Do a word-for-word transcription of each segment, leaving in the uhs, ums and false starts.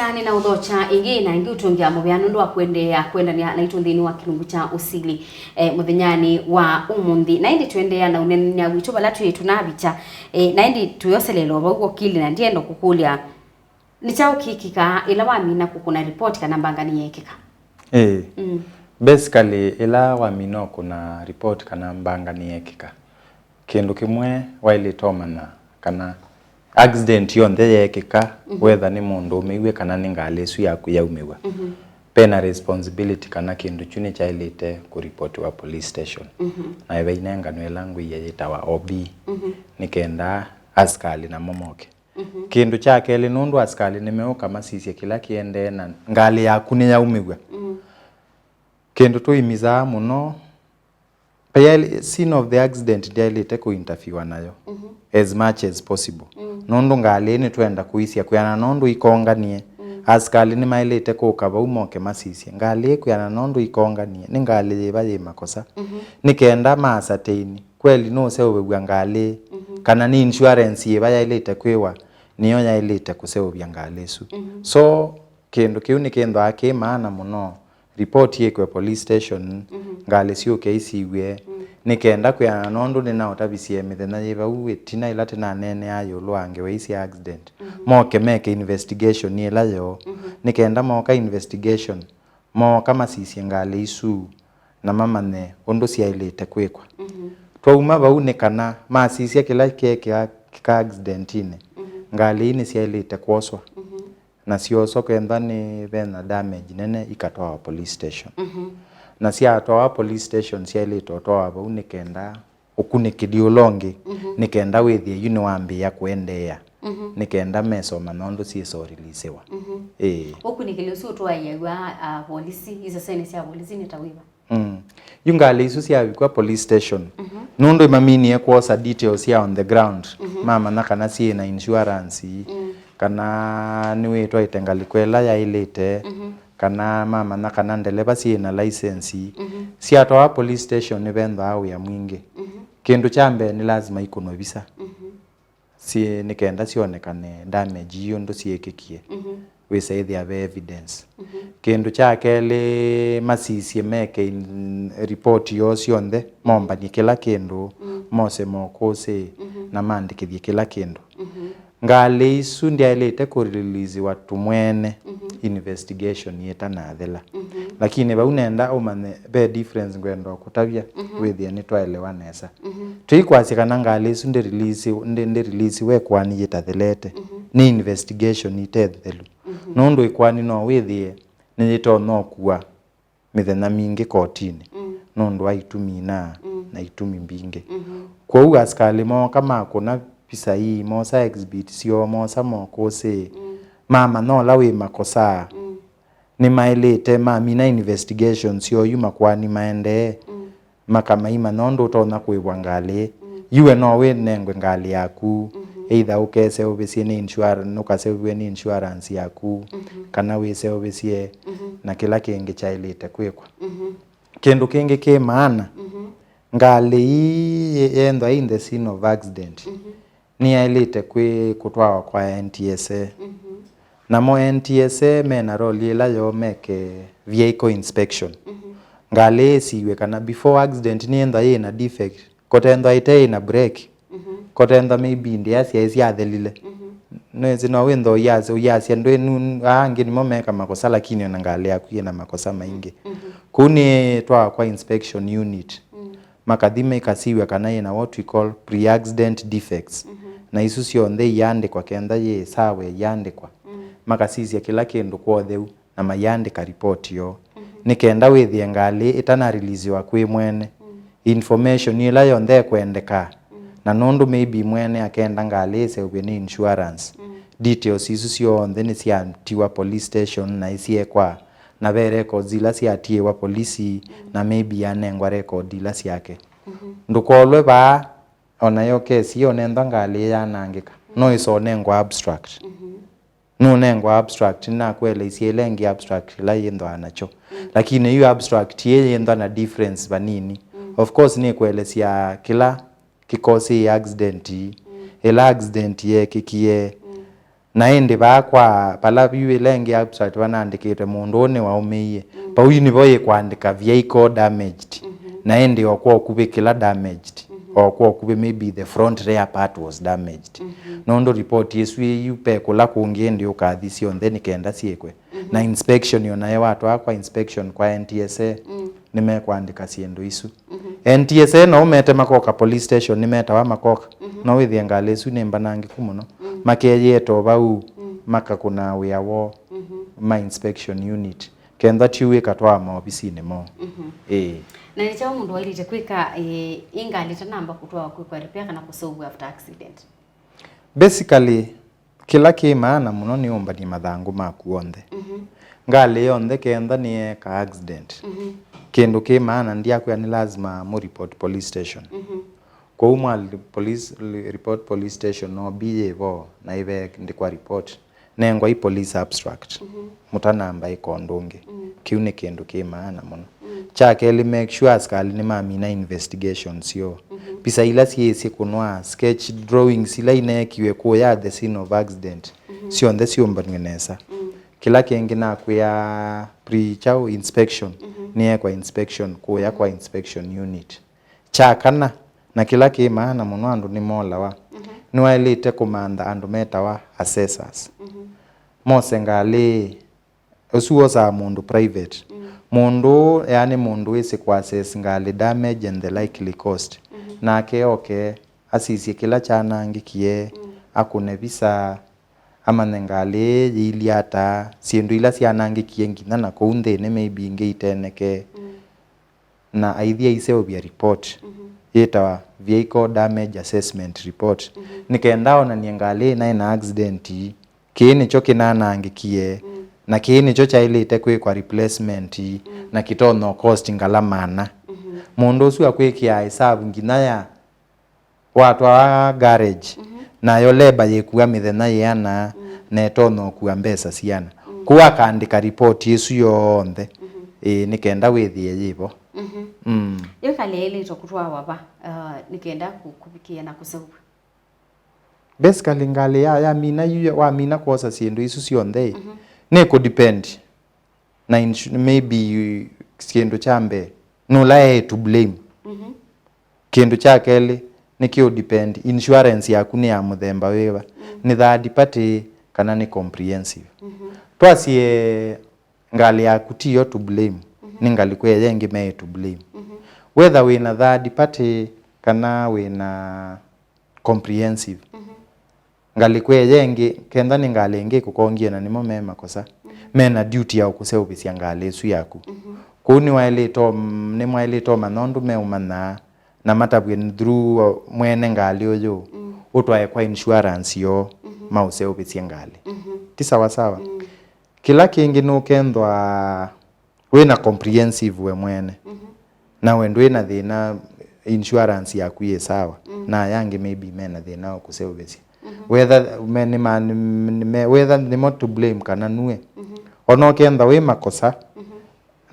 Nĩnaũthokya ĩngĩ na ĩngĩ ũtũngĩa mũvea nũndũ wa kũendeea kũendany'a naitũ nthĩnĩ wa kĩlungu kya ũsili, eh, mũthenyanĩ wa ũmũnthĩ. Na ĩndĩ tũendeea na ũneenany'a witũ vala twĩ tũnavikya, eh, na ĩndĩ tũyoselela o vau ũkili na ndienda kũkũlya, nĩ kyaũ kĩkĩkaa ĩla wamina kũkũna report kana mbanga nĩyeekĩka? Ĩĩ. Mm. Basically, ĩla wamina ũkũna report kana mbanga nĩyeekĩka, kĩndũ kĩmwe waĩlĩte ũmanya kana accident yonthe yeekĩka, mhm, whether nĩ mũndũ ũmĩw'e kana nĩ ngalĩ ĩsu yaku yaumĩw'a, mhm, pena responsibility kana kĩndũ kyu nĩkyaĩlĩte kũripotiwa police station. Mhm. Na ĩvainenganwe ĩla ngũie yĩtawa O B, mhm, nĩ kenda asikalĩ namo moke. Mhm. Kĩndũ kya kelĩ, nũndũ asikalĩ nĩmeũka masisye kĩla kĩendee na ngalĩ yaku nĩyaumĩw'a. Mhm. Kĩndũ tũimisaa mũno, yaĩlĩ-, scene of the accident ndyaĩlĩte kũinterfere nayo, mhm, as much as possible. Mm. Nũndũ ngalĩ nĩtwenda kũisya kwĩana nũndũ ikonganie. Mm. Asikalĩ nĩmaĩlĩte kũka vau moke masisye ngalĩ kwĩana nũndũ ikonganie, nĩ ngalĩ yĩva yĩ makosa. Mhm. Nĩ kenda ma ascertain kweli nũũseũvĩw'a ngalĩ, mhm, kana nĩ insurance yĩva yaĩlĩte kwĩwa nĩyo yaĩlĩte kũseũvya ngalĩ ĩsu. Mhm. So, kĩndũ kĩu nĩkĩthwaa kĩ maana mũno, report yĩkwe police station, mhm, ngalĩ syũke isiw'e, mm, nĩ kenda kwĩana nũndũ nĩnaũtavisye mĩthenya yĩ vau ĩtina ĩla tĩnaneenea ĩũlũ wa ngewa ii sya accident. Mhm. Moke meke investigation ĩla yoo. Mhm. Nĩ kenda moka investigation, mooka masisye ngalĩ isu na mamanye ũndũ syaĩlĩte kwĩkwa. Mhm. Twauma vau nĩ kana masisya kĩla kĩekĩka accident-inĩ, mhm, ngalĩ ii nĩsyaĩlĩte kwoswa. Mhm. Na syoswa kethwa nĩ vena damage nene ikatwawa police station. Mhm. Na syatwawa police station syaĩlĩte ũtwawa vau nĩ kenda ũkunĩkĩli ũla ũngĩ, mhm, nĩ kenda wĩthĩe yu nĩwambĩĩa kũendeea, mhm, nĩ kenda mesoma na ũndũ syĩsa ũrilisiwa. Mhm. Ĩĩ. Ũkunĩkĩli ũsu ũtwaĩaw'a, ah, volisi, isesenĩ sya volisi nĩ ta wĩva? Mm. Yu ngalĩ isu syavikwa police station, mhm, nũndũ imaminie kwosa details sya on the ground, mhm, mamanya kana syĩ na insurance, mm, kana nĩwĩtwaĩte ngalĩko ĩla yaĩlĩte, mhm, kana mamanya kana ndeleva syĩ na license. Mhm. Syatwawa police station nĩvethwaa wĩa mwingĩ. Mhm. Kĩndũ kya mbee nĩ lazima ikũnwe visa. Mhm. Syĩ nĩ kenda syonekane damage ii ũndũ syĩkĩkie, mhm, wĩsa ĩthĩa ve evidence. Mhm. Kĩndũ kya kelĩ, masisye meke in-, report yoo syonthe, mombany'e kĩla kĩndũ, mm, mose mokũsĩ, mhm, na maandĩkĩthye kĩla kĩndũ. Mhm. Ngalĩ isu ndyaĩlĩte kũreleasiwa tũmwene, mhm, investigation yĩtanathela. Mhm. Lakini vau nenda ũmanye ve difference ngwenda ũkũtavya, mhm, wĩthĩe nĩtwaelewa nesa. Mhm. Tũikwasya kana ngalĩ ĩsu ndĩrilisiwe, ndĩ, ndĩrilisiwe ĩkoani yĩtathelete, mhm, nĩ investigation ite nthelu. Mhm. Nũndũ ĩkoani no wĩthĩe nĩyĩtonya ũkua mĩthenya mingĩ kotinĩ, mm, nũndũ wa itumi ina, mm, na itumi mbingĩ. Mhm. Kwoou asikalĩ mooka makũna visa ii, mosa exhibit syoo, mosa mokũsĩ, mm, mamanya ũla wĩ makosaa, mm, nĩmaĩlĩte mamina investigation syoo yu makoani maendee, mm, makamaima nũndũ ũtonya kũĩvwa ngalĩ. Mm. Yu we no wĩnengwe ngalĩ yaku, mhm, either ũkeseũvĩsye nĩ insurance, ũkaseũviwe nĩ insurance yaku, mhm, kana wĩseũvĩsye, mhm, na kĩla kĩngĩ kyaĩlĩte kwĩkwa. Mhm. Kĩndũ kĩngĩ kĩ maana, mhm, ngalĩ ii ye-, yethwa in the scene of accident, mhm, nĩyaĩlĩte kwĩ kũtwawa kwa N T S A. Mhm. Namo N T S A mena role ĩla yoo meke vehicle inspection. Mhm. Ngalĩ ĩsiw'e kana before accident nĩyĩthwa yĩ na defect, kotethwa ĩte yĩ na brake, mhm, kotethwa maybe ndĩa syaĩ syathelile. Mhm. Nĩwĩsĩ no wĩthwa ũyasya, ũyasya ndwĩ nu-, aa angĩ nĩmo meka makosa, lakini ona ngalĩ yaku yĩ na makosa maingĩ. Mhm. Kũu nĩtwawa kwa inspection unit. Mm. Makathi maikasiw'a kana yĩna what we call pre-accident defects. Mhm. Na isu syonthe iandĩkwa kenda yĩ sawa iandĩkwa. Mm. Makasisya kĩla kĩndũ kwa ũtheu na maiandĩka report yoo. Mhm. Nĩ kenda wĩthĩe ngalĩ ĩtanareleasiwa kwĩ mwene. Mm. Information ĩla yonthe ĩkwendeka. Mm. Na nũndũ maybe mwene akenda ngalĩ ĩseũvw'e nĩ insurance. Mm. Details isu syonthe nĩsyatiwa police station na isyekwa na ve records ila syatiĩwa polisi, mm, na maybe anengwa record ila syake. Mhm. Ndũkolwe vaa, o nayo kesi ĩyo nethwa ngalĩ yanangĩka, mm, no ĩsonengwa abstract. Mhm. Nũnengwa abstract, nĩnakweleisye ĩla ĩngĩ abstract ĩla yĩthwaa nakyo. Mm. Lakini yu abstract ĩĩ yĩthwa na difference vanini. Mm. Of course, nĩkwelesya kĩla kĩkosĩe accident ii, mm, ĩla accident yeekĩkie, mm, Na ĩndĩ vaa kwa vala yu ĩla ĩngĩ abstract vanaandĩkĩtwe mũndũ ũũ nĩwaũmĩie. Mm. Vau yu nĩvo yĩkwandĩka vehicle damaged. Mhm. Na ĩndĩ o kwa ũkuvĩ kĩla damaged. Mhm. O kwa ũkuvĩ maybe the front rear part was damaged. Mhm. Nũndũ report ĩsu ĩ yu ve kũla kũngĩ ĩndĩ ũkathi syonthe nĩ kenda syĩkwe. Mhm. Na inspection yo nayo watwaa kwa inspection kwa N T S A, mm, nĩmekwandĩka syĩndũ isu. Mhm. N T S A no ũmete makoka police station, nĩmetawa makoka. Mhm. No wĩthĩe ngalĩ ĩsu nĩ mbanangĩku mũno. Mm. Makeyĩeta o vau, mm, makakũnaa wĩa woo, mhm, ma inspection unit. Kenda ti wĩkatwaa maovisinĩ moo. Mhm. Ĩĩ. Na nĩ kyaũ mũndũ waĩlĩte kwĩka, ĩ, ĩ ngalĩ ĩtanamba kũtwawa kwĩkwa repair kana kũseũvw'a after accident? Basically, kĩla kĩ maana mũno nĩ ũmbany'e mathangũ maku onthe. Mhm. Ngalĩ yonthe kenda nĩyeeka accident, mhm, kĩndũ kĩ maana ndyakwĩa nĩ lazima mũ report police station. Mhm. Kwoou mwa li-, police, li-, report police station, O B yĩ vo na ĩveandĩkwa report. Nengwai police abstract. Mhm. Mũtanamba ĩka ũndũ ũngĩ. Mm. Kĩu nĩ kĩndũ kĩ maana mũno. Mm. Kya kelĩ, make sure asikalĩ nĩmamina investigation syoo. Mhm. Visa ila syĩĩsĩ kũnwa, sketch drawings ila ineekiwe kũya at the scene of accident, mhm, syonthe syũmbanw'e nesa. Mm. Kĩla kĩngĩ nakwĩa pre chao inspection, mhm, nĩyekwa inspection kũya kwa, mhm, inspection unit. Kya kana, na kĩla kĩ maana mũno andũ nĩmolawa, mhm, nĩwaĩlĩte kũmantha andũ metawa assessors. Mhm. Mose ngalĩ, ũsu wosaa mũndũ private. Mm. Mũndũ ũũ, yaani mũndũ wĩsĩ kũ assess ngalĩ damage and the likely cost. Mhm. Nake oke, asisye kĩla kyanangĩkie, mm, akũne visa, amanye ngalĩ ĩĩ yĩilyĩ ata, syĩndũ ila syanangĩkie nginya na kũu nthĩnĩ maybe ingĩ iteneke. Mm. Na aithi aiseũvya report, mhm, yĩtawa vehicle damage assessment report, mhm, nĩ kenda onanie ngalĩ ĩĩ naĩ na accident, kĩĩ nĩkyo kĩnanangĩkie, mm, na kĩĩ nĩkyo kyaĩlĩte kwĩkwa replacement, mm, na kĩtonya cost ngalama ana. Mhm. Mũndũ ũsu akwĩkĩaa ĩsavu nginya ya watwaa garage, mhm, nayo leba yĩkua mĩthenya yĩana, mm, na ĩtonya ũkua mbesa siana. Mm. Kwoou akaandĩka report ĩsu yonthe. Mhm. Ĩĩ, nĩ kenda wĩthĩe yĩvo. Mhm. Mm. Yu ngalĩ yaĩlĩte kũtwawa va, uh, nĩ kenda kũ-, kũvikĩa na kũseũvw'a? Basically, ngalĩ ya, yamina yu, wamina kwosa syĩndũ isu syonthe, mhm, nĩ kũ depend. Na insu-, maybe you, kĩndũ kya mbee, nũla e to blame. Mhm. Kĩndũ kya kelĩ, nĩ kĩũ depend, insurance yaku nĩ ya mũthemba wĩva? Mm. Nĩ third party kana nĩ comprehensive? Mhm. Twasye ngalĩ yaku tiyo to blame, mhm, nĩ ngalĩko ĩya ĩngĩ me to blame. Mhm. Whether wĩna third party kana wĩna comprehensive. Mhm. Ngalĩko ĩya ĩngĩ, kenda nĩ ngalĩ ĩngĩ ĩkũkongie na nĩmo me makosa, mhm, mena duty ya kũseũvĩsya ngalĩ ĩsu yaku. Mhm. Kwoou nĩwaĩlĩte ũm-, nĩmwaĩlĩte ũmanya ũndũ meũmanyaa na matavw'e through mwene ngalĩ ũyũ, mm, ũtwae kwa insurance yoo, mhm, maũseũvĩsye ngalĩ. Mhm. Ti sawa sawa? Mm. Kĩla kĩngĩ nũkethwa wĩna comprehensive we mwene. Mhm. Na we ndwĩna thĩna, insurance yaku yĩ sawa. Mm. Na aya angĩ maybe mena thĩna wa kũseũvĩsya. Mhm. Whether me, nĩma-, nĩme-, whether nĩmo to blame kana nue. Mhm. Ona ũkenda wĩ makosa, mhm,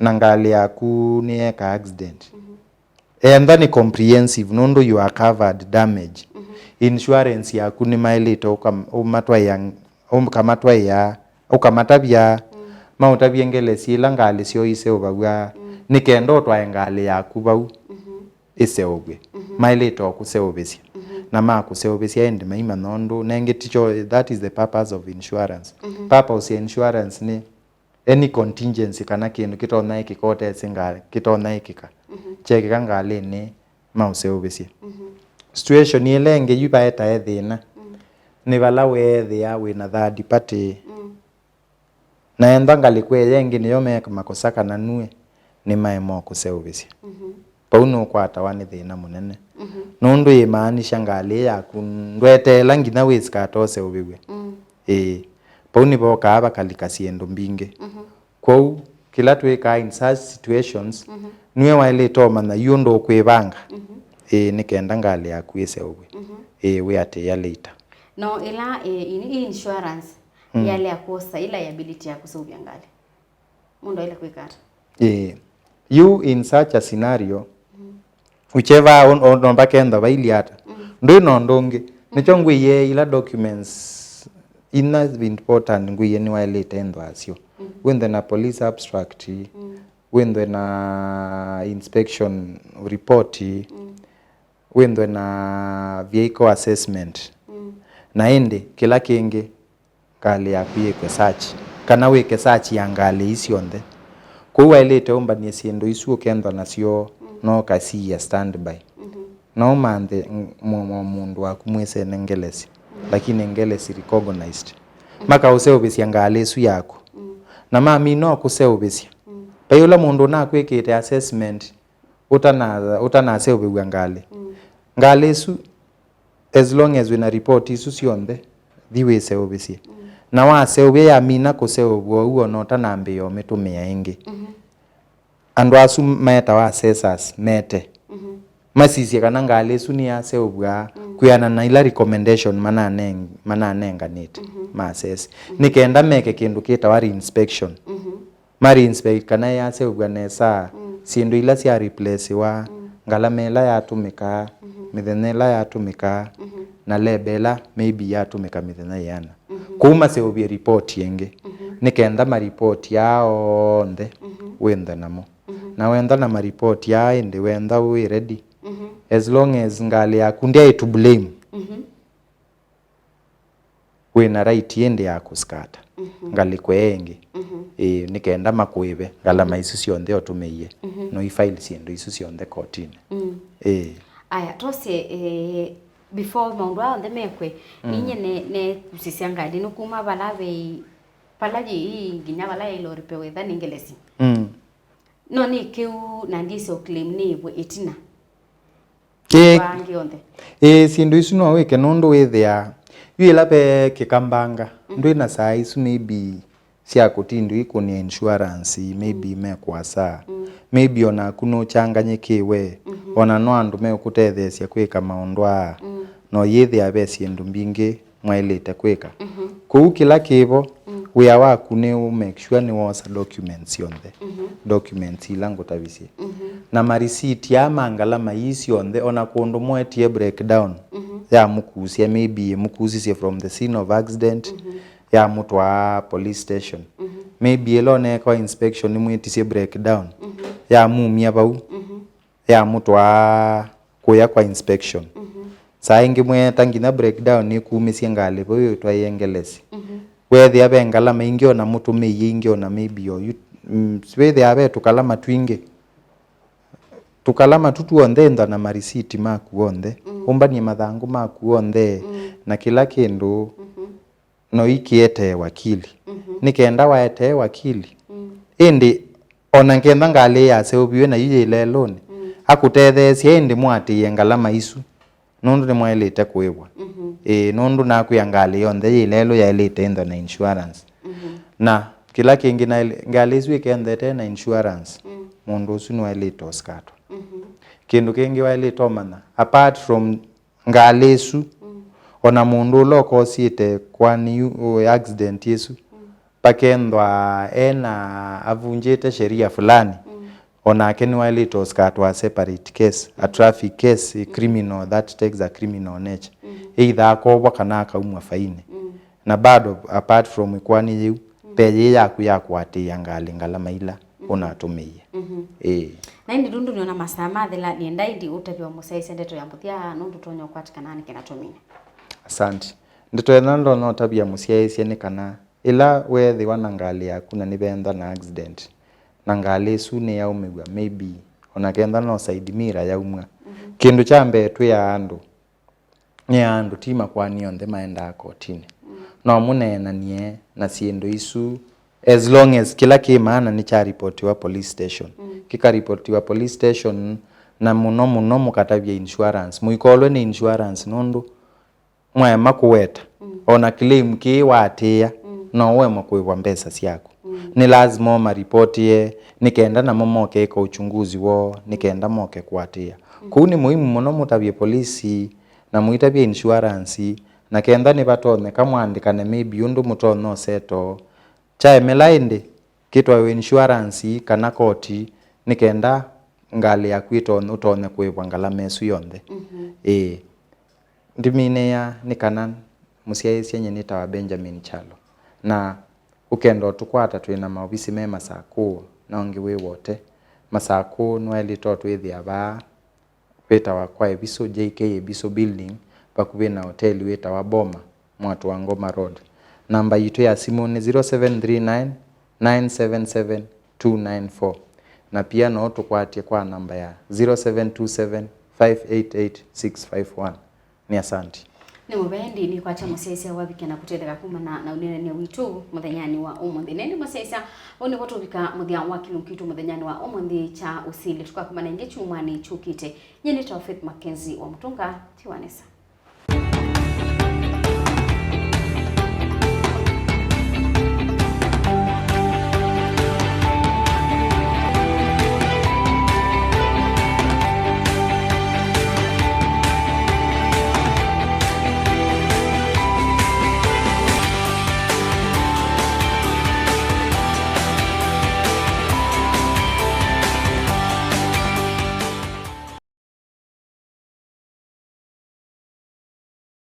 na ngalĩ yaku nĩyeka accident. Mhm. Enda nĩ comprehensive, nũndũ you are covered damage. Mhm. Insurance yaku nĩmaĩlĩte ũkam-, ũmatwaĩa, ũkamatwaĩa, ũkamatavya, mm, maũtavye ngelesi ĩla ngalĩ syoo iseũvaw'a, mm, nĩ kenda ũtwae ngalĩ yaku vau, mhm, ĩseũvw'e. Mhm. Maĩlĩte o kũseũvĩsya. Mhm. Na makũseũvĩsya ĩndĩ maimanya ũndũ, nengĩ tikyo, that is the purpose of insurance. Mhm. Purpose ya insurance nĩ any contingency kana kĩndũ kĩtonya ĩkĩka ũtesĩ ngalĩ, kĩtonya ĩkĩka. Mhm. Kyekĩka ngalĩnĩ, maũseũvĩsye. Mhm. Situation ĩla ĩngĩ yu vaetae thĩna, mm, nĩ vala weethĩa wĩna third party. Mm. Na enda ngalĩko ĩya ĩngĩ nĩyo me makosa kana nue, nĩmaema kũseũvĩsya. Mhm. Vau nũkwatawa nĩ thĩna mũnene. Mhm. Nũndũ yĩmaanisha ngalĩ yaku ndweteela nginya wĩsikate ũseũvĩw'e. Mm. Ĩĩ. Vau nĩvokaa vakalika syĩndũ mbingĩ. Mhm. Kwoou, kĩla twĩkaa in such situations, mhm, nue waĩlĩte ũmanya yu ũndũ ũkwĩvanga. Mhm. Ĩĩ, nĩ kenda ngalĩ yaku ĩseũvw'e. Mhm. Ĩĩ, wĩatĩĩa later. No ĩla, ĩ, in-, insurance, mm, yalea kwosa ĩla liability ya kũseũvya ngalĩ. Mũndũ aĩle kwĩka ata? Ĩĩ. Yu in such a scenario, mm, whichever on, on, nomba kenda vailye ata. Mm. Ndwĩ na ũndũ ũngĩ. Mm. Nĩkyo ngwĩie ila documents Inya important ngwĩie nĩwaĩlĩte ĩndwa asyo. Wĩnthwe na police abstract, wĩnthwe na inspection report, wĩnthwe na vehicle assessment. Na ĩndĩ kĩla kĩngĩ, ngalĩ yaku yĩkwe search, kana wĩke search ya ngalĩ ii syonthe. Kwoou waĩlĩte ũmbany'e syĩndũ isu ũkenthwa nasyo, no ũkasiĩa standby. No ũmanthe ng-, mũ-, mũ-, mũndũ waku mwĩsene ngelesi, lakini ngelesi recognized. Makaũseũvĩsya ngalĩ ĩsu yaku. Na mamina ũkũseũvĩsya, vai ũla mũndũ ũnakwĩkĩte assessment ũtana-, ũtanaseũvĩw'a ngalĩ. Ngalĩ ĩsu, as long as wĩna report isu syonthe, thi wĩseũvĩsye. Na waseũvya yamina kũseũvw'a ũu, ona ũtanambĩĩa ũmĩtũmĩa ĩngĩ. Andũ asu metawa assessors mete, masisye kana ngalĩ ĩsu nĩyaseũvw'a kwĩanana na ila recommendation mananeng-, mananenganĩte ma assess, nĩ kenda meke kĩndũ kĩtawa reinspection. Ma reinspect kana yaseũvw'a nesa, syĩndũ ila sya replacewa, ngalama ĩla yatũmĩka, mĩthenya ĩla yatũmĩka, na lebe ĩla maybe yatũmĩka mĩthenya yĩana. Kũu maseũvye report ĩngĩ, nĩ kenda ma report aa onthe wĩnthe namo. Na wentha na ma report aa ĩndĩ, wentha wĩ ready. As long as ngalĩ yaku ndyaĩ to blame, wĩna right ĩndĩ ya kũskata ngalĩko ĩngĩ. Ĩĩ, nĩ kenda makũĩve ngalama isu syonthe ũtũmĩie. No i file syĩndũ isu syonthe kotinĩ. Ĩĩ. Aya, twasye, eh, before maũndũ aa onthe mekwe, ninye ne, nekusisya ngalĩ nũkuma vala vei, vala yĩĩ nginya vala yaĩle ũripe wetha nĩ ngelesi. No nĩ kĩu na ndyĩsĩ ũclaim nĩ ĩvwe ĩtina. Ĩĩ, wa angĩ onthe. Ĩĩ, syĩndũ isu no wĩke nũndũ wĩthĩaa yu ĩla ve kĩkambanga, ndwĩ na saa isu maybe sya kũtinda ũikũnĩa insurance, maybe me kũasa, maybe onaku nũkyanganyĩkĩwe, ona no andũ meũkũtetheesya kwĩka maũndũ aa, no yĩthĩa ve syĩndũ mbingĩ mwaĩlĩte kwĩka. Kũu kĩla kĩvo, wĩa waku nĩ ũ make sure nĩwosa documents syonthe. Documents ila ngũtavisye. Na marisiti aa ma ngalama ii syonthe, ona kũndũ mwetie breakdown, yamũkusya, maybe ĩmũkusisye from the scene of accident, yamũtwaa police station. Maybe ĩla ũneekawa inspection nĩmwĩtisye breakdown, yamumya vau, yamũtwaa kũya kwa inspection. Saa ingĩ mweeta nginya breakdown nĩkumĩsye ngalĩ vau ĩtwaĩe ngelesi. Weethĩa ve ngalama ingĩ ona mũtũmĩie ingĩ ona maybe oyu, mm, wĩthĩa ve tũkalama twingĩ. Tũkalama tu tuonthe, ĩntha na marisiti maku onthe, ũmbanie mathangũ maku onthe, na kĩla kĩndũ. No ikĩetee wakili. Nĩ kenda waetee wakili. Ĩndĩ ona kenda ngalĩ yaseũviw'e na yu yĩ lelũnĩ, akũtetheesye ĩndĩ mũatĩĩe ngalama isu, nũndũ nĩmwaĩlĩte kũĩvwa. Ĩĩ, nũndũ nakwĩa ngalĩ yonthe yĩ lelũ yaĩlĩte ĩnthwe na insurance. Na kĩla kĩngĩ, na ngalĩ isu ĩkenthete na insurance, mũndũ ũsu nĩwaĩlĩte ũsikatwa. Kĩndũ kĩngĩ waĩlĩte ũmanya, apart from ngalĩ ĩsu, ona mũndũ ũla ũkosyĩte kwani yu, ũ, accident ĩsu, pakethwa ena, avunjĩte sheria fulani, onake nĩwaĩlĩte ũsikatwa a separate case, a traffic case, a criminal that takes a criminal nature. Either akovwa kana akaumwa fainĩ. Na bado, apart from ĩkoani yĩu, ve yĩĩ yaku ya kũatĩĩa ngalĩ ngalama ila ũnatũmĩie. Ĩĩ. Na ĩndĩ nũndũ nĩona masaa mathela, nĩenda ĩndĩ ũtavye mũsyaĩĩsya ndeto ya mũthya nũndũ tonya ũkwatĩkana nĩ kenda tũmine. Asante. Ndeto ĩla ndonya ũtavya mũsyaĩĩsya nĩ kana ĩla weethĩwa na ngalĩ yaku na nĩventha na accident, na ngalĩ ĩsu nĩyaumĩw'a, maybe ona kenda no side mirror yaumw'a. Kĩndũ kya mbee twĩaa andũ, nĩ andũ, ti makoani onthe maendaa kotinĩ. No mũneenanie na syĩndũ isu, as long as kĩla kĩ maana nĩ kyaripotiwa police station. Kĩkaripotiwa police station, na mũno mũno mũkatavya insurance. Mũikolwe nĩ insurance nũndũ mwaema kũweta, ona claim kĩĩ waatĩĩa, no ũemwe kũĩvwa mbesa syaku. Nĩ lazima ũmaripotĩe, nĩ kenda namo moke ĩka uchunguzi woo, nĩ kenda moke kũatĩĩa. Kũu nĩ mũimu mũno mũtavye polisi, na mũitavye insurance, na kenda nĩvatonyeka mwandĩkane maybe ũndũ mũtonya ũseto. Kyaemela ĩndĩ, kĩtwaĩwe insurance kana koti, nĩ kenda ngalĩ yaku ĩtonye, ũtonye kũĩvwa ngalama ĩsu yonthe. Ĩĩ. Ndiminĩĩa nĩ kana Mũsyaĩĩsya nyie nĩtawa Benjamin Kyalo. Na ũkenda ũtũkwata, twĩ na maovisi me Masakũ na ũngĩ wĩ Wote. Masakũ nĩwaĩlĩte ũtwĩthĩa vaa vĩtawa kwa Ebisu, J K Ebisu Building, vakuvĩ na oteli wĩtawa Boma, Mwatũ wa Ngoma Road. Namba yitũ ya simũ nĩ zero seven three nine, nine seven seven, two nine four. Na pia no ũtũkwatye kwa namba ya zero seven two seven, five eight eight, six five one. Nĩ asante. Nĩ mũvea ĩndĩ nĩkwatya mũsyaĩĩsya wavikĩa na kũtetheka kumana na ũneenany'a witũ mũthenyanĩ wa ũmũnthĩ. Na ĩndĩ mũsyaĩĩsya, ũu nĩvo tũvika mũthya wa kĩlungu kitũ mũthenyanĩ wa ũmũnthĩ kya ũsili. Tũkakumana ĩngĩ kyumwanĩ kyũkĩte. Nyie nĩtawa Faith Mackenzie wa Mũtũnga. Tiwa nesa.